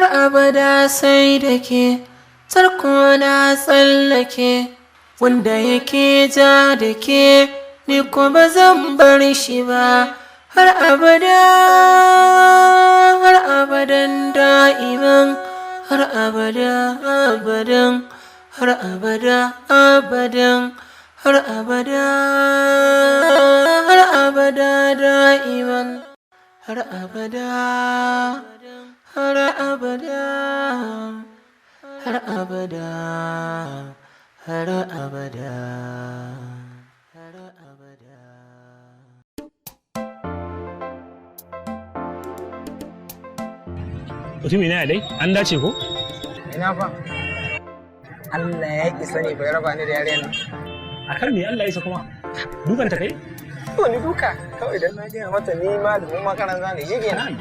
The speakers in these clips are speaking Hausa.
Abada sai da ke, tarko na tsallake, wanda yake ja da ke, ni kuma zan bar shi ba. Har abada, har abadan da'iman, har abada abadan, har abada abadan, har abada, har abada da'iman, har abada, har abada, har abada, har abada, har abada. Mutumi na dai an dace ko? Ina fa? Allah ya isa ne bai raba ni da yaren nan. A kan me Allah ya isa kuma? Dukan ta kai? To ni duka kawai idan na gaya mata ni malamin makaranta ne shi kenan.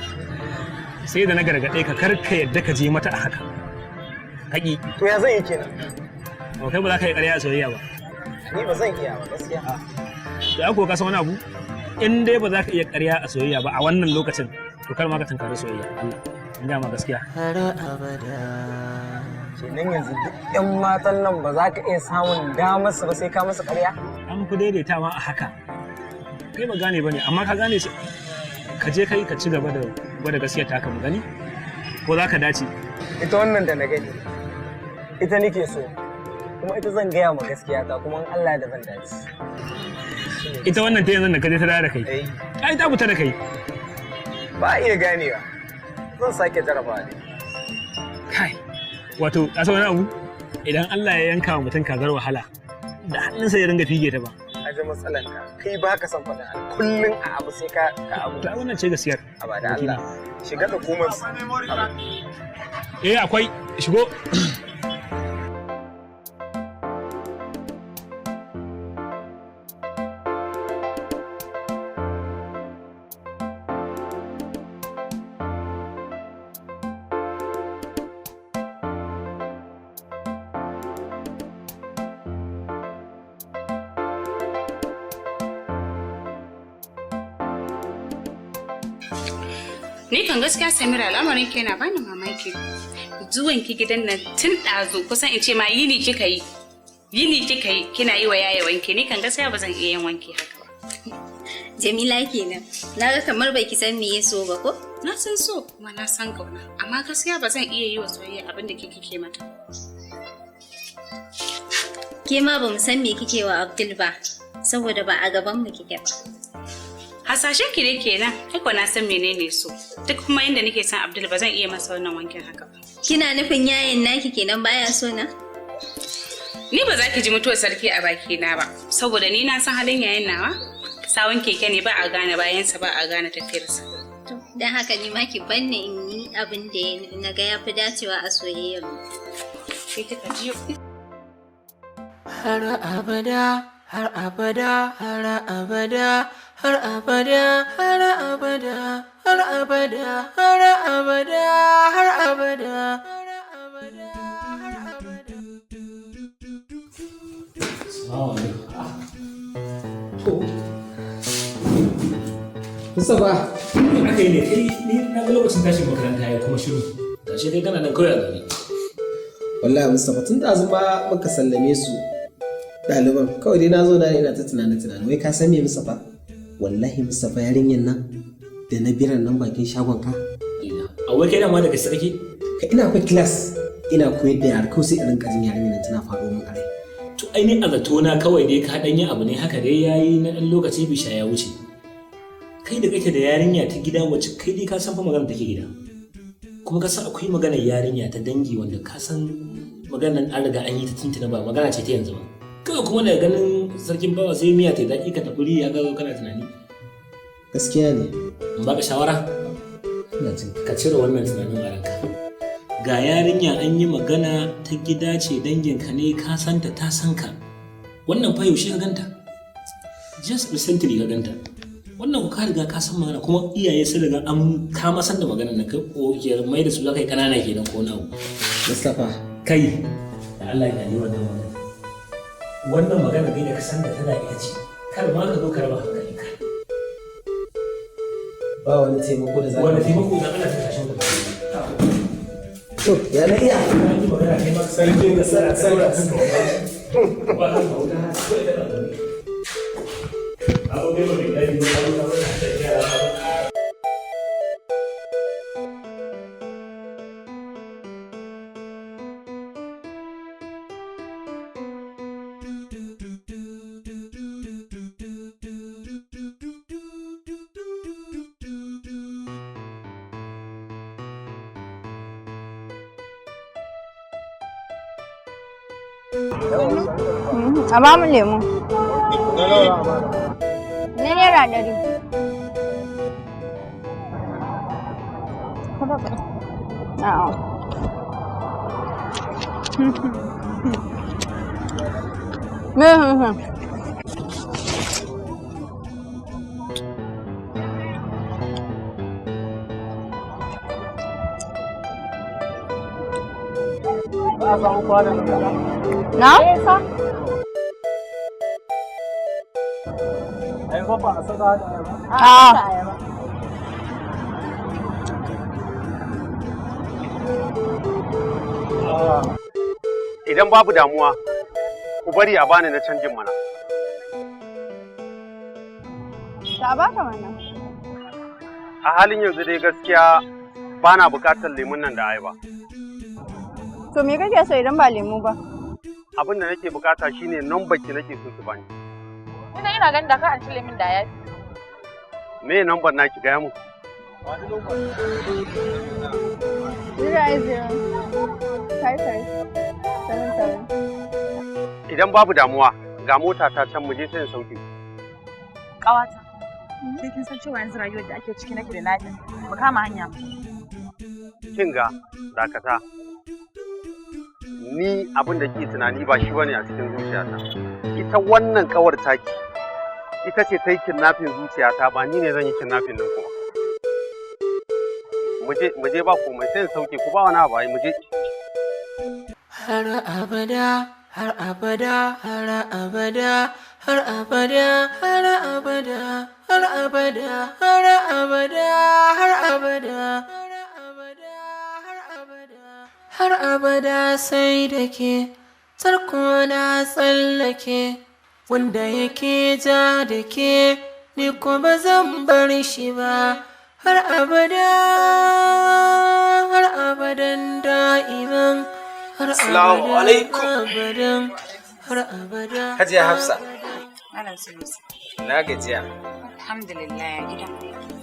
Sai da na gargaɗe ka kar ka yadda ka je mata a haka. Kaki. To ya zan yi kenan? Ba kai ba za ka yi ƙarya a soyayya ba. Ni ba zan iya ba gaskiya. Da ko ka san wani abu? In dai ba za ka iya ƙarya a soyayya ba a wannan lokacin, to kar ma ka tunkari soyayya. Allah. In ga ma gaskiya. Har abada. Kenan yanzu duk 'yan matan nan ba za ka iya samun damar su ba sai ka musu ƙarya? An fi daidaitawa a haka. Kai ba gane ba ne, amma ka gane su. Ka je kai ka ci gaba da gwada gaskiya ta mu gani. Ko za ka dace? Ita wannan da na gani, ita nake so, kuma ita zan gaya ma gaskiya ta, kuma in Allah da zan dace. Ita wannan ta yanzu da ka je ta dawo da kai. Ai ta fita da kai. Ba a iya ganewa. Zan sake jarabawa ne. Kai. Wato, ka san wani abu? Idan Allah ya yanka wa mutum kazar wahala, da hannunsa ya ringa fige ta ba. A ji matsalan ka. Kai ba ka son faɗin kullum a abu sai ka abu. To ai wannan ce gaskiyar. A ba da Allah. Shiga da komai. Eh akwai, shigo. Ni kan gaskiya Samira, al'amarin ki yana bani mamaki. Zuwan ki gidan nan tun ɗazu, kusan in ce ma yini kika yi. Yini kika yi kina yi wa yaya wanki, ni kan gaskiya ba zan iya yin wanki haka ba. Jamila kenan. Na ga kamar baki san me ya so ba ko? Na san so kuma na san kauna, amma gaskiya ba zan iya yi wa soyayya abin da kike ke mata. Ke ma ba mu san me kike wa Abdul ba, saboda ba a gaban mu kike ba. Hasashen ki ne kenan, ai ko na san menene so. Duk kuma inda nake son Abdul ba zan iya masa wannan wankin haka ba. Kina nufin yayin naki kenan baya so na? Ni ba za ki ji mutuwar sarki a baki na ba, saboda ni na san halin yayin nawa. Sawun keke ne, ba a gane bayansa, ba a gane tafiyarsa. To, dan haka ni ma ki banni in yi abin da na ga yafi dacewa a soyayyar mu. Sai kika ji. Har abada, har abada, har abada, har abada, har abada, har abada, har abada, har abada, har abada, har abada. Assalamu alaikum. To. Mustapha. Me aka yi ne kai? Ni na ga lokacin tashin makaranta ya kuma shiru. Tashi kai kana nan kawai a zaune. Wallahi Mustapha, tun da ma muka sallame su ɗaliban, kawai dai na zo na ina ta tunani tunani. Wai ka san me, Mustapha? Wallahi Mustapha, yarinyar nan da na biran nan bakin shagon ka. A wai kai dama da gaske kake? Ka ina fa class ina koyar da yara, kawai sai irin kajin yarinyar nan tana faɗo min a rai. To ai ni a zato na kawai dai ka ɗan yi abu ne haka dai yayi na ɗan lokaci bisha ya wuce. Kai da kake da yarinya ta gida, wacce kai dai ka san fa magana take gida. Kuma ka san akwai maganar yarinya ta dangi, wanda ka san maganar an riga an yi ta tuntuna, ba magana ce ta yanzu ba. Kawai kuma daga ganin sarkin bawa sai miya ta daɗi ka tafi riya ka zo kana tunani. Gaskiya ne. In baka shawara? Ina jin. Ka cire wannan tunanin a ranka. Ga yarinya an yi magana ta gida ce, danginka ne, ka santa ta san ka. Wannan fa yaushe ka ganta? Just recently ka ganta. Wannan ku ka riga ka san magana, kuma iyaye sun riga an kama san da magana nan, kai ko ke mai da su za ka yi kanana kenan ko wani abu. Mustapha. Kai da Allah ya yi wannan magana. Wannan magana dai da ka san da tana ita ce. Kar ma ka zo ka raba hankalinka. Ba wani taimako da za ka Wani taimako da Allah ta tashi mutum. To, ya na iya. Sarki A ba mu lemu. Na ₦100. A'a. Me hmm. Na? A'a. Idan babu damuwa, ku bari a bani na canjin mana. Ta baka wannan. A halin yanzu dai gaskiya bana bukatar lemun nan da ayaba. To me kake so idan ba lemu ba? Abin da nake bukata shine number ki nake so ki bani. Ina ina ganin da ka an cile min da ya fi. Me number naki gaya mun? 080 55 77. Idan babu damuwa, ga mota ta can mu je sai in sauke. Ƙawata. Sai kin san cewa yanzu rayuwar da ake ciki nake da lafiya. Mu kama hanya. Kin ga dakata. Ni abin da ke tunani ba shi bane a cikin zuciyata. Ita wannan kawar taki ita ce ta yi kidnapping zuciyata ba ni ne zan yi kidnapping din kuma. Mu je ba komai sai in sauke ku ba wani abu ai mu je. Har abada, har abada, har abada, har abada, har abada, har abada, har abada, har abada, har abada sai da ke, tarko na tsallake, wanda yake ja da ke, ni kuma zan bar shi ba. Har abada, har abadan da'iman. Har Assalamu abada, alaikum. abadan, har abada. Hajiya Hafsa, Malam Sunusi. na gajiya. Alhamdulillah ya gidan.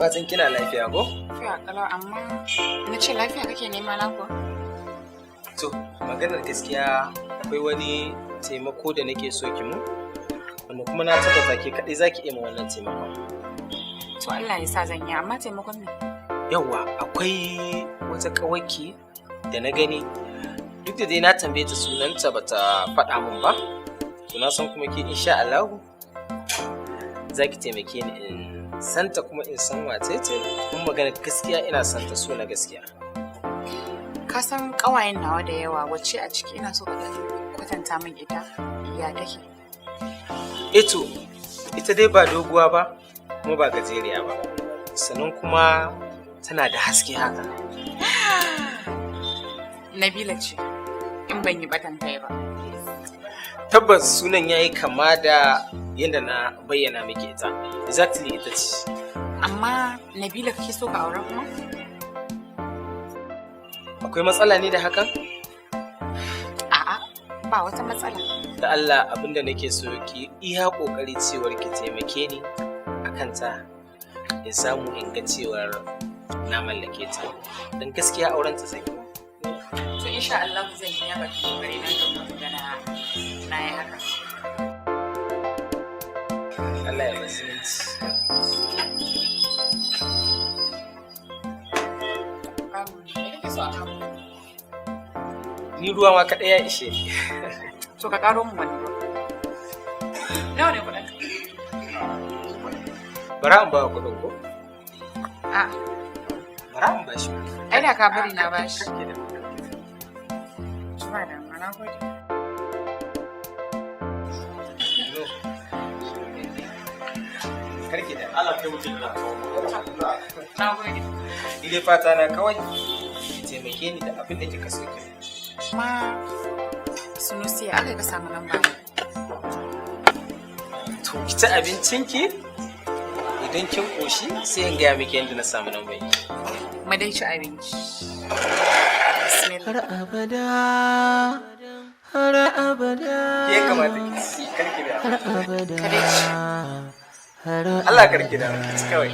Fatan kina lafiya ko? Lafiya kalau amma na ce lafiya kake nema na kuwa? To, maganar gaskiya akwai wani taimako da nake so ki mu, wanda kuma na tabbata ke kaɗai za ki iya ma wannan taimakon. To Allah ya sa zan yi amma taimakon me? Yawwa, akwai wata ƙawarki da na gani duk da dai na tambaye ta sunanta bata faɗa min ba, to na san kuma ke insha Allahu za ki taimake ni in santa kuma in san wace ce kuma maganar gaskiya ina santa so na gaskiya. Ka san ƙawayen nawa da yawa wacce a ciki ina so ka ɗan kwatanta min ita ya take. Eto, ita dai ba doguwa ba, kuma ba gajeriya ba. Sannan kuma tana da haske haka. Nabila ce in ban yi batan kai ba. Tabbas sunan yayi kama da yadda na bayyana miki ita. Exactly ita ce. Amma Nabila kake so ka aura kuma? Akwai matsala ne da hakan? A'a ba wata matsala. Da Allah abinda nake so ki iya kokari cewar ki taimake ni akan ta in samu in ga cewar na mallake ta. Don gaskiya auren ta zan yi. To insha Allah zan yi ya baki kokari na domin ga na yi haka. Allah ya basu. Me kake so a kawo? Ni ruwa ma kaɗai ya ishe ni. To ka karo min wani ruwa. Nawa ne kuɗin? Bara in ba kuɗin ko? A'a. Bara in ba shi. Ai da ka bari na bashi. Ba da na gode. Karki da Allah kai mutum da Na gode. Ni dai fata na kawai ki taimake taimake ni da abin da kika so ki. Ma Sunusi, ya aka ka samu lamba na? To, ki ci abincinki, idan kin koshi sai in gaya miki yadda na samu lambar ki. Mu dai ci abinci. Bismillah. Har abada, har abada. Ke kamata ki ci, kar ki da. Har abada. Ka dai ci. Har Allah, kar ki da, ki ci kawai.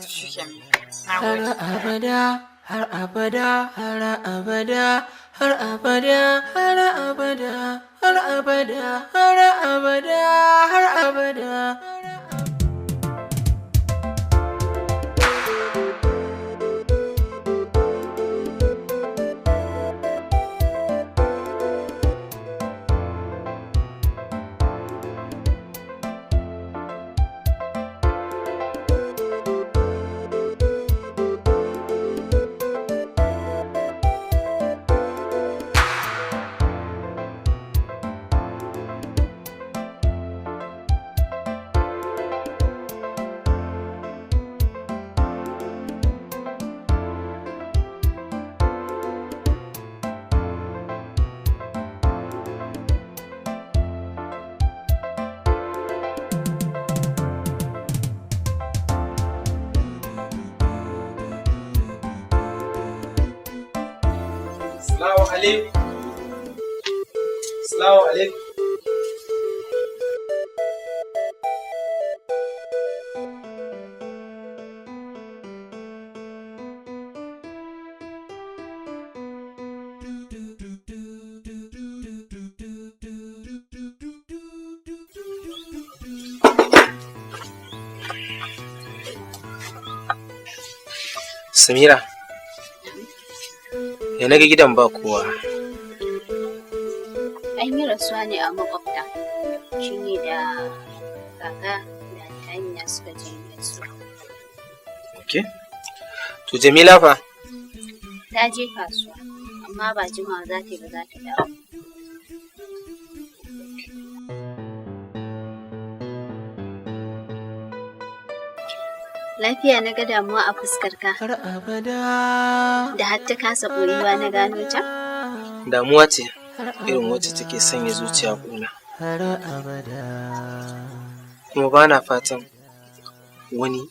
To shikenan. Na har gode. Abada, har abada, har abada, har abada, har abada, har abada, har abada, har abada. Salamu alaikum. Salamu alaikum. Samira, ya naga gidan ba kowa? An yi rasuwa ne a makwabta. Shi ne da kaka da Amina suka je gaisuwa. Okay. To, Jamila fa? Ta je kasuwa, amma ba jimawa za ta yi ba za ta dawo. Lafiya na ga damuwa a fuskarka Har abada. da har ta kasa ɓoyuwa na gano ta? Damuwa ce irin wacce take sanya zuciya ƙuna. Har abada. Kuma ba na fatan wani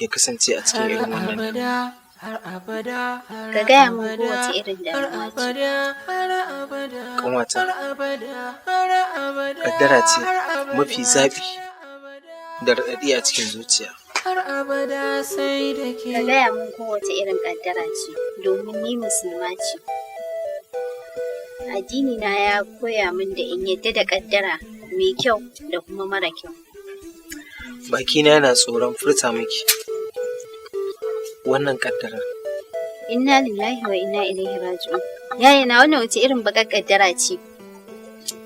ya kasance a cikin Har irin wannan. abada, har abada, har Ka gaya min abada, kowace irin har damuwa ce. abada, har abada, Ƙanwata, har abada, har abada, ƙaddara ce har abada, mafi zafi da raɗaɗi a cikin zuciya. Har abada sai da ke. Ka gaya min kowace irin ƙaddara ce, domin ni musulma ce. Addini na ya koya min da in yadda da ƙaddara mai kyau da kuma mara kyau. Bakina yana tsoron furta miki wannan ƙaddarar. Inna lillahi wa inna ilaihi raji'un. Yaya na, wannan wace irin baƙar ƙaddara ce?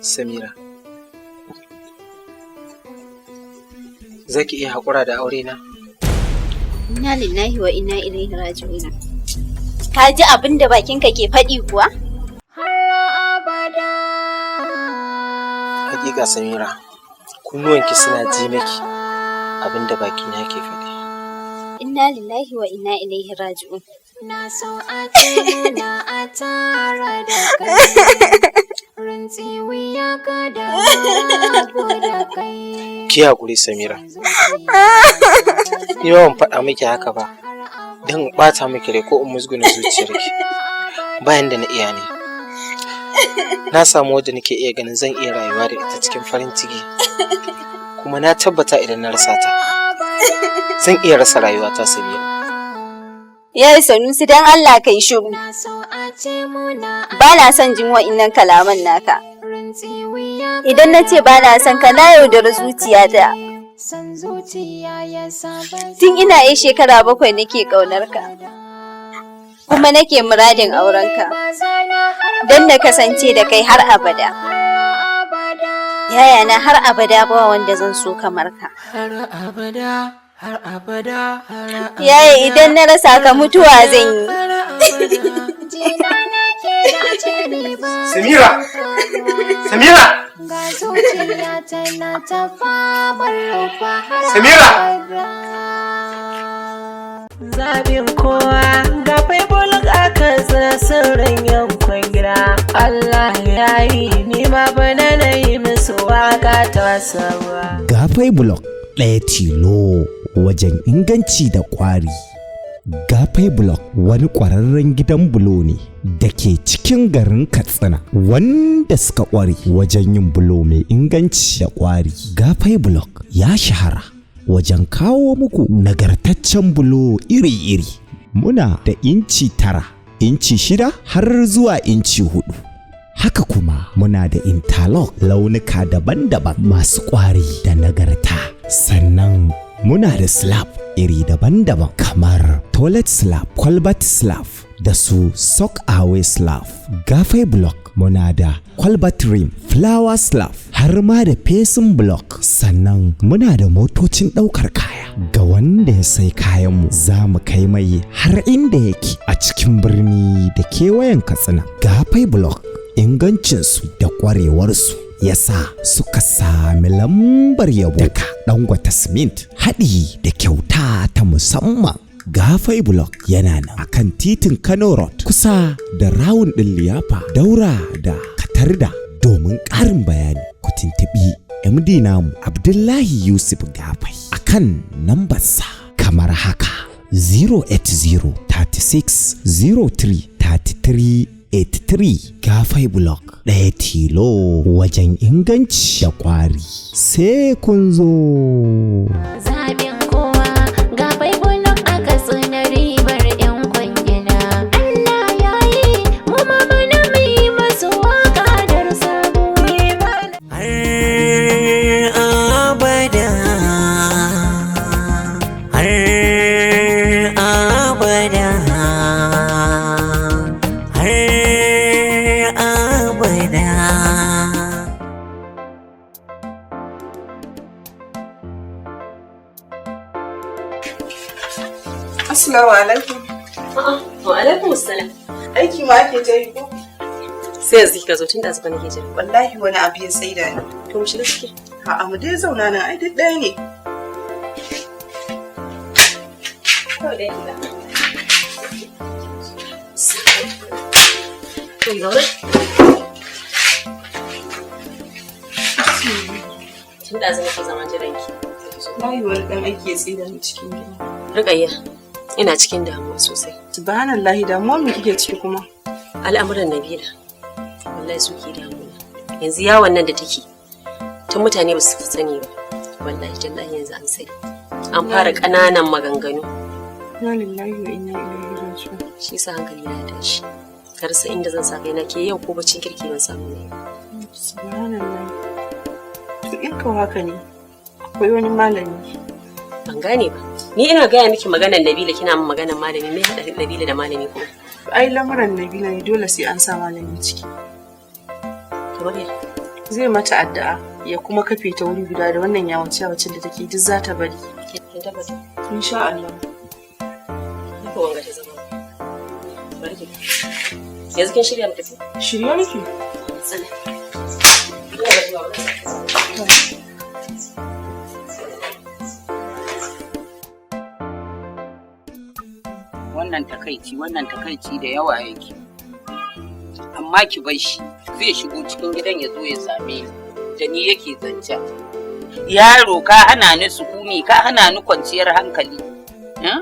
Samira, za ki iya haƙura da aure na? Inna lillahi wa inna ilaihi raji'un. Ka ji abin da bakinka ke faɗi kuwa? Har abada. Hakika Samira, kunnuwanki suna ji miki abin da bakina ke faɗi. Inna lillahi wa inna ilaihi raji'un. Na so a ce muna a tare da kai. Rintsi wuya ka da rabu da kai. Ki haƙuri, Samira. Ni ma ban faɗa miki haka ba don in ɓata miki rai ko in musguna zuciyarki. Bayan da na iya ne. Na samu wadda nake iya ganin zan iya rayuwa da ita cikin farin ciki. Kuma na tabbata idan na rasa ta, zan iya rasa rayuwata, Samira. Yaya Sanusi, dan Allah kai shiru. Na so a ce muna Ba na son jin wa'innan kalaman naka. rintsi wuya. Idan na ce ba na son ka, na yaudari zuciyata. San zuciya ya saba. Tun ina yi shekara 7 nake ƙaunar ka. Kuma nake muradin aurenka. Don na kasance da kai har abada. Yaya na, har abada ba wanda zan so kamar ka. Har abada, har abada, har abada. Yaya, idan na rasa ka mutuwa zan yi. Har abada. Jina nake da ce ba. Samira! Samira! Ga zuciya tana ta famar rufa har Samira! abada. Zabin kowa ga faibul. Katsina sirrin yankun gida. Allah ya yi ni ma bana na yi musu waka ta sabuwa. Gafai Block ɗaya tilo wajen inganci da ƙwari. Gafai Block wani ƙwararren gidan bulo ne da ke cikin garin Katsina wanda suka ƙware wajen yin bulo mai inganci da ƙwari. Gafai Block ya shahara wajen kawo muku nagartaccen bulo iri-iri. Muna da inci 9, inci 6 har zuwa inci 4. Haka kuma muna da interlock launuka daban-daban masu ƙwari da nagarta. Sannan muna da slab iri daban-daban kamar toilet slab, kwalbat slab da su soak away slab. Gafai Block muna da kwalbat rim, flower slab har ma da facing block. Sannan muna da motocin ɗaukar kaya. Ga wanda ya sai kayanmu za mu kai mai har inda yake a cikin birni da kewayen Katsina. Gafai Block ingancinsu da ƙwarewarsu ya sa suka sami lambar yabo daga Dangote Cement haɗi da kyauta ta musamman. Gafai Block yana nan akan titin Kano Road kusa da rawun ɗin liyafa daura da Katarda. Domin ƙarin bayani ku tuntuɓi MD namu Abdullahi Yusuf Gafai akan nambarsa kamar haka: 080 36 03 33 83. Gafai Block ɗaya tilo wajen inganci da ƙwari, sai kun zo. Zaɓin kowa ga Block a Katsina, ribar 'yan kwangila. Allah ya yi mu ma bana mu yi masu waka dar sabo. Har abada, har abada, har abada. Assalamu alaikum. Wa alaikum assalam. Aiki ma ake ta yi ko? Sai yanzu kika zo, tun da asuba nake jira. Wallahi wani abu ya tsaida ni. To mu shiga ciki. A'a, mu dai zauna nan, ai duk ɗaya ne. Kawai dai ki ga. To zauna. Tun da asuba nake zaman jiran ki. Wallahi wani ɗan aiki ya tsaida ni cikin gida. Rukayya, ina cikin damuwa sosai. Subhanallahi, damuwar me kike ciki kuma? Al'amuran Nabila. Wallahi suke damuna. Yanzu yawon nan da take, tun mutane ba su sani ba. Wallahi tallahi yanzu an sani. An fara ƙananan maganganu. Inna lillahi wa inna ilaihi raji'un. Shi yasa hankali na ya tashi. Na rasa inda zan sa kaina, ke yau ko baccin kirki ban samu ne. Subhanallahi. To in kawo haka ne, akwai wani malami. Ban gane ba. Ni ina gaya miki maganar Nabila, kina min maganar malami. Me haɗa Nabila da malami kuma? Ai lamuran Nabila ne, dole sai an sa malami ciki. Kamar ya? Zai mata addu'a ya kuma kafe ta wuri guda, da wannan yawace yawacen da take duk za ta bari. Kin tabbata? Insha Allah. Ni ko wanga ta zama. Bari ki. Yanzu kin shirya mu tafi? Shirye nake. Tsala. Ina ga zuwa ba. Wannan takaici, wannan takaici da yawa yake, amma ki bar shi, zai shigo cikin gidan ya zo ya same ni, da ni yake zancen. Yaro, ka hana ni sukuni, ka hana ni kwanciyar hankali, eh?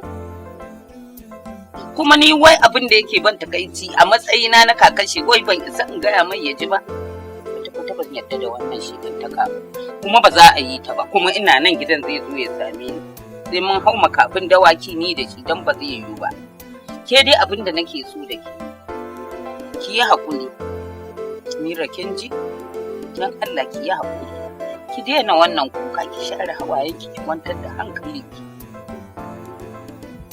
Kuma ni wai abin da yake ban takaici, a matsayina na kakashi, wai ban isa in gaya mai ya ji ba. Kwata-kwata ban yarda da wannan shigantaka ba, kuma ba za a yi ta ba. Kuma ina nan gidan zai zo ya same ni, sai mun hau makafin dawaki ni da shi, don ba zai yiwu ba. Ke dai abin da nake so da ke, ki yi haƙuri, Mira, kin ji? Don Allah ki yi haƙuri, ki daina wannan kuka, ki share hawayenki, ki kwantar da hankalinki.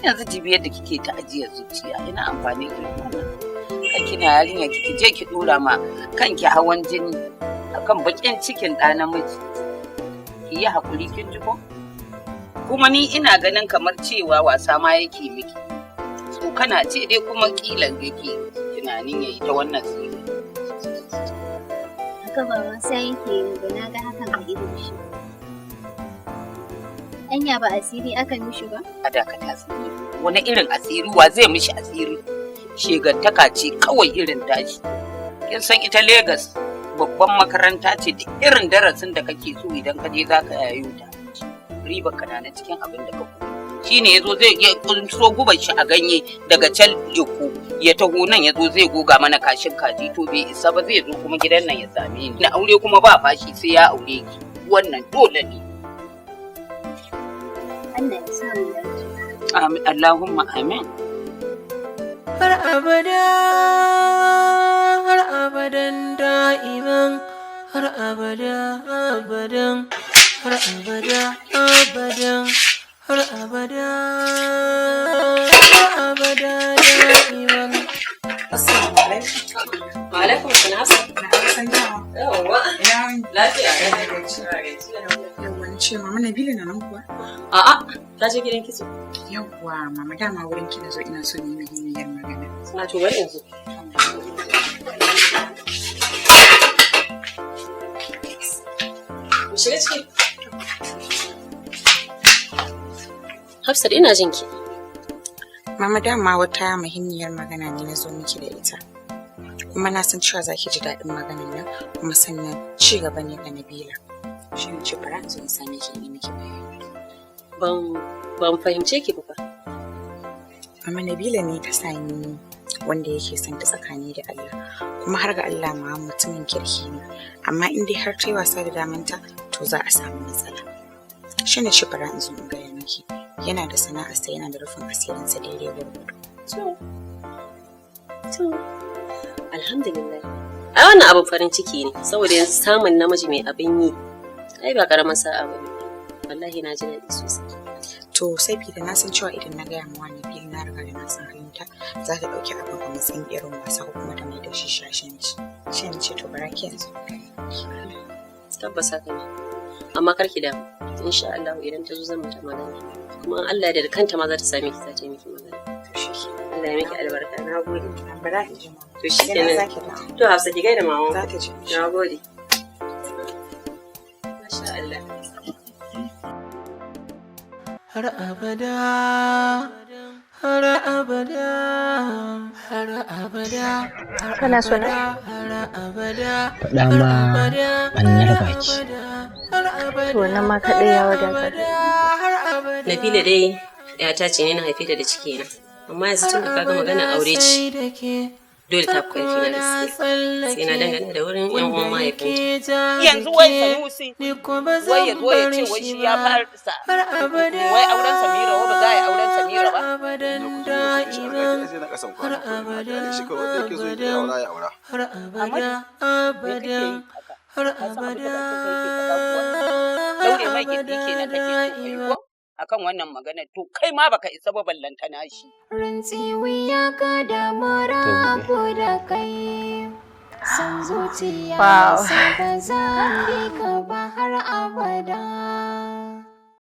Yanzu jibi yadda kike ta ajiyar zuciya, ina amfani irin wannan kan kina yarinya, kike je ki dora ma kanki hawan jini akan bakin cikin ɗa namiji. Ki yi haƙuri, kin ji ko? Kuma ni ina ganin kamar cewa wasa ma yake miki, tsokana ce dai, kuma kila yake tunanin yayi ta wannan sirri. Haka ba wasa yake yi ba, na ga hakan a idon shi. Anya ba asiri aka mishi ba? A dakata, asiri? Wani irin asiri? Wa zai mishi asiri? Shegantaka ce kawai irin tashi. Kin san ita Legas babban makaranta ce, duk irin darasin da kake so idan ka je za ka yayo ta. Riba ka na cikin abin da ka koyo. Shi ne ya zo zai ya kunso guban shi a ganye daga can Eko ya taho nan, ya zo zai goga mana kashin kaji. To bai isa ba, zai zo kuma gidan nan ya same ni. Na aure kuma ba fashi, sai ya aure ki. Wannan dole ne. Allah ya sa mu dace. Amin, Allahumma amin. Har abada, har abadan da'iman, har abada abadan, har abada abadan, har abada, har abada da'iman. Assalamu alaikum. Wa alaikum salam. Yawwa. Lafiya. Yawwa, na ce mama Nabila na nan kuwa? A'a, ta je gidan kitso. Yawwa mama, dama wurin ki na zo, ina so ne muhimmiyar magana. Na to bari yanzu. Mu shiga ciki. Hafsat, ina jin ki. Mama, dama wata muhimmiyar magana ne na zo miki da ita. Kuma na san cewa za ki ji daɗin maganan nan, kuma sannan ci gaba ne ga Nabila. Shi ne ce bari in zo in same ki in yi miki bayani. Ban fahimce ki ba fa. Mama, Nabila ne ta sami wanda yake son ta tsakani da Allah. Kuma har ga Allah ma mutumin kirki ne. Amma in dai har ta yi wasa da damanta, to za a samu matsala. Shi ne ce bari in zo in gaya miki. Yana da sana'arsa, yana da rufin asirinsa daidai gwargwado. To. To. Alhamdulillah. Ai wannan abin farin ciki ne, saboda yanzu samun namiji mai abin yi ai ba karamar sa'a ba ne. Wallahi na ji daɗi sosai. To saboda na san cewa idan na gaya ma Nabil, na riga da na san halinta, za ta ɗauki abin a matsayin irin wasa ko kuma ta mai da shi shashanci. Shi ne ce to bara ki yanzu. Tabbas haka ne. Amma kar ki damu. Insha Allah idan ta zo zan mata magana. Kuma in Allah ya yarda kanta ma za ta same ki, za ta yi miki magana. Allah ya miki albarka. Na gode. Bara in ji mama. To shi kenan. Za ki dawo. To Hafsa, ki gaida maman. Za ta ji. Na gode. Masha Allah. Har abada, har abada, har abada, har Kana so na? har abada. Faɗa ma ɓannar baki. To wannan ma kaɗai ya wadatar. Nabila dai yata ce ne, na haife ta da ciki na. Amma yanzu tun da kaga magana aure ce, dole ta fi ƙarfi na gaskiya. Sai na dangana da wurin yan uwan mahaifinta. Yanzu wai Sanusi wai ya zo ya ce wai shi ya fara wai auren Samira, wai ba za a yi auren Samira ba. Har abada, har abada, abadan, har abada. Daure mai gindi kenan kake so kai ko akan wannan magana, to kai ma baka isa ba, ballantana shi. Rantsi wuya ka da marabu da kai. San zuciya Wow. san ba zan bi ka ba har abada.